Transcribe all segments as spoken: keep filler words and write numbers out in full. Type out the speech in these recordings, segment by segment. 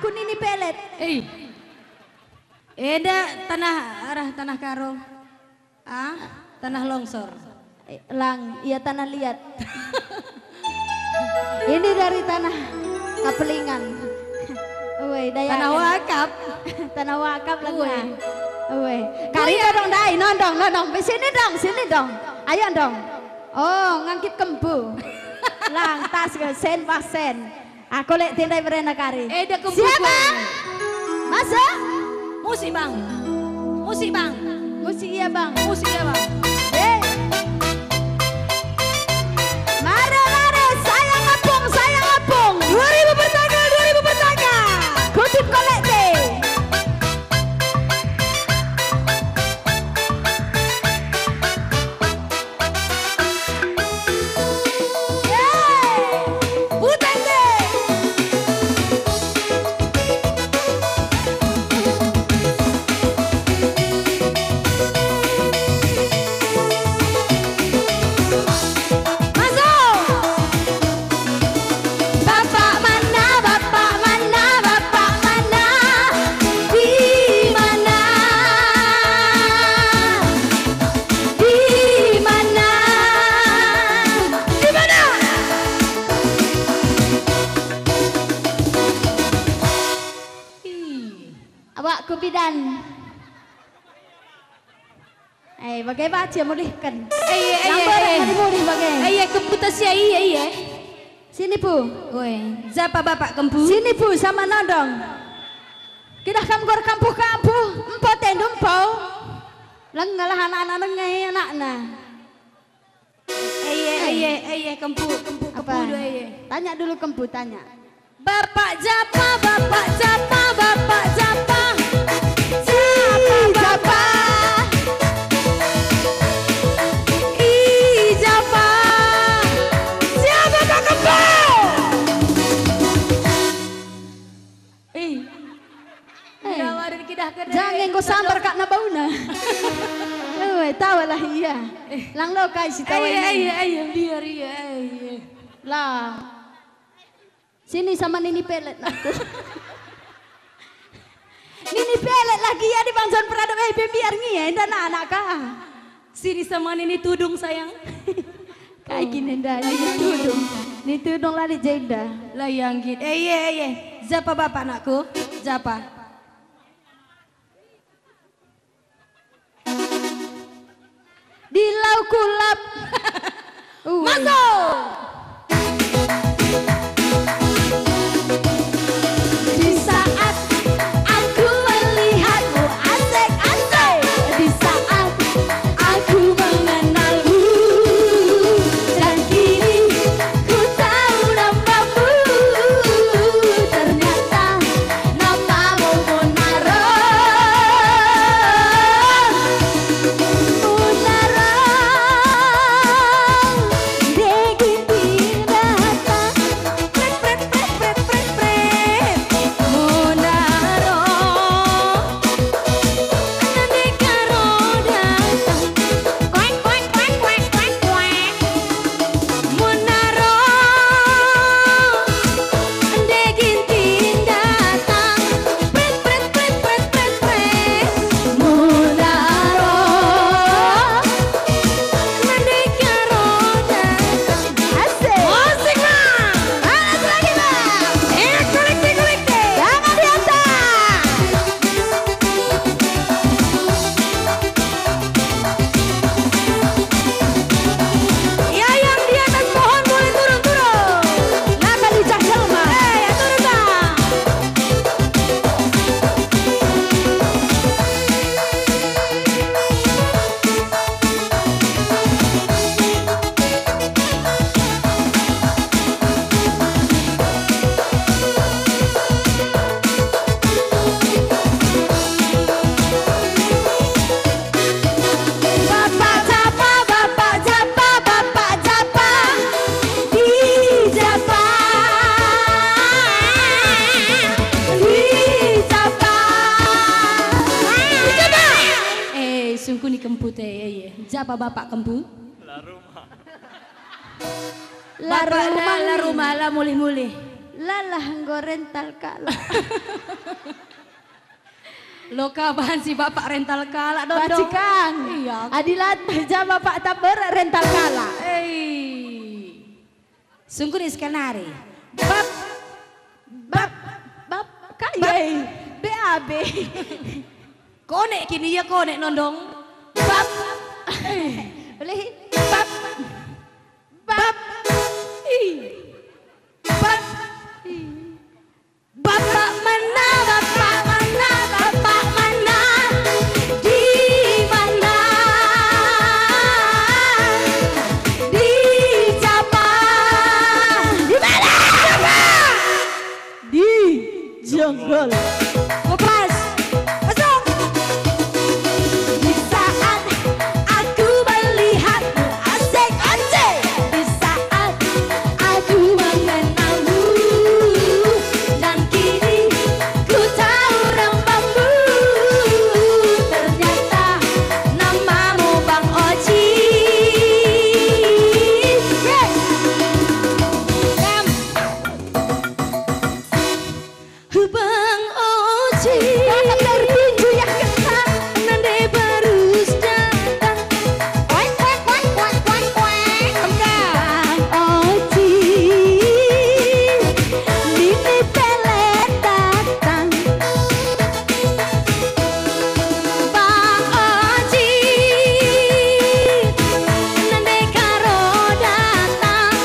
Aku nini pelet. Eh. Enda tanah arah tanah karo. Ah, tanah longsor. Eh, lang, ia tanah liat. Ini dari tanah Kapelingan. Uwe, daya. Tanah wakaf. Tanah wakaf lagi. Uwe. Uwe. Kari dong dai, nondong, nondong. Sini dong, sini dong. Ayo dong. Oh, ngangkit kempu. Lang, tas ke, sen, bah, sen. Aku lek tindai berena kari. Eh, dia kempu. Siapa? Masuk? Musik, Bang. Musik, Bang. Musik, iya, Bang. Musik, iya, Bang. Eh. Mare, mare, saya ngepung, saya ngepung. Dua ribu pertanggal, dua ribu pertanggal. Kutip kolekte. Masuk! Bapak mana, bapak mana, bapak mana? Di mana? Di mana? Di mana? Ih. Awak ku bidan. Eh, bage baca mulihken. Eh, iya, iya, iya. Mulih bage. Eh, iya, kempu tas ya, iya, iya. Sini, Pu. Woi, japa bapak kempu? Sini, Pu, sama nondong. Kidah kam gor kampuh-kampuh, empo tendu empo. Lengalah anak-anak nengah anakna. Eye, eye, eye, kempu, kempu, apa? Kempu dua, eye. Tanya dulu kempu, tanya. Bapak japa, bapak japa, bapak japa. Japa, bapak. I japa. Siapa, Pak Kempu? Eh. Eh. Jangan enggo sambar kak na bauna. Eh, tawalah ia. Eh. Lang lo kai si tawa ini. Ayo, ayo, biar ia, ayo. Lah. Sini sama nini pelet nakku. Nini pelet lagi ya di bangsan peradok, eh, biar ngia enda anak ka. Sini sama nini tudung, sayang. Kai kin enda, nini tudung. Nini tudung la di jenda. La ya nggit. Eh, iye, iye. Japa bapak, nakku? Japa? Di lau kulap. Ui. Masuk! Di saat aku melihatmu, asik, asik. Di saat aku mengenalmu, dan kini ku tahu namamu. Ternyata namamu Munaro. Munaro, degil binatang. Pret, pret, pret, pret, pret, pret. Munaro. Nandeka ro datang. Kuek, kuek, kuek, kuek, kuek, kuek. Munaro. Ende ginting datang. Pret, pret, pret, pret, pret, pret. Munaro. Nandeka ro datang. Asik. Musik, Bang. Panas lagi, Bang. Eh, kolekte, kolekte. Tangan di atas. Ya, yang di atas pohon boleh turun, turun. Nakal icah jelma. Eh, ya, turun, Bang. Bapak Japa, Bapak Japa, Bapak Japa, di Japa, di Japa, di Japa. Eh, sungkuni kempu te, eh, eh. Japa Bapak kempu? La rumah. La Bapak la, rumah la ni. Rumah, la mulih-mulih. Lalah enggo rental kalak. Lo ka banci Bapak rental kalak, Dondong? Banci kang. Iya. Adi la ja Bapak Tambor rental kalak. Ei. Sungkun sekalari. Bab, bab, bab, kai? Bab. B A B. Konek kini ya, konek, Dondong. Bab. Ulih. Bab. Bab. Ih. Bab. Ih. Bapak mana, bapak mana, bapak mana? Di mana? Di Japa. Di mana? Di Jonggol. Kupas. Masuk. Di saat aku melihatmu asik, anjing. Di saat aku mengenalmu, dan kini ku tahu rupamu. Ternyata namamu Bang Oji. Yes. Bang Oji. Kakak tertinju ya, kena. Nande barus datang. Oek, oek, oek, oek, oek, oek. Enggak. Bang Oji. Nini Pelet datang. Bang Oji. Nande Karo datang.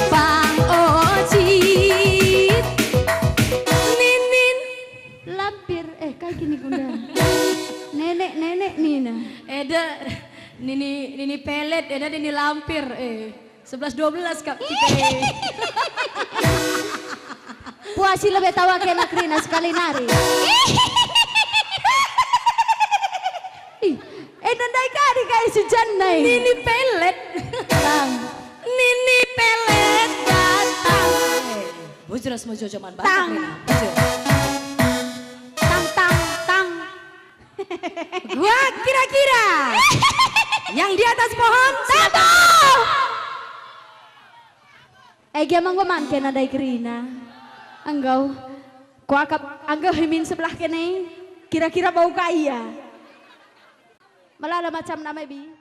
Bang Oji. Ninin. Lampir, eh, kai kini gunda? Nenek, nenek nina. Eda, nini, nini Pelet, eda nini Lampir, eh. Sebelas dua belas kap kita, eh. Puasi lebe tawa kena kerina sekali nari. Ih, eh, ndai kari kai si Jan nai. Nini Pelet. Tang. Nini Pelet datang. Eh, bujur asmo jojo man. Tang. Bujur. Tang, tang, tang. Gua kira-kira. Yang di atas pohon. Satu. Eh, gia manggo man kena ndai kerina. Enggo. Kuakap anggo hemin sebelah kene. Kira-kira bau ka ia. Melala macam nama bi.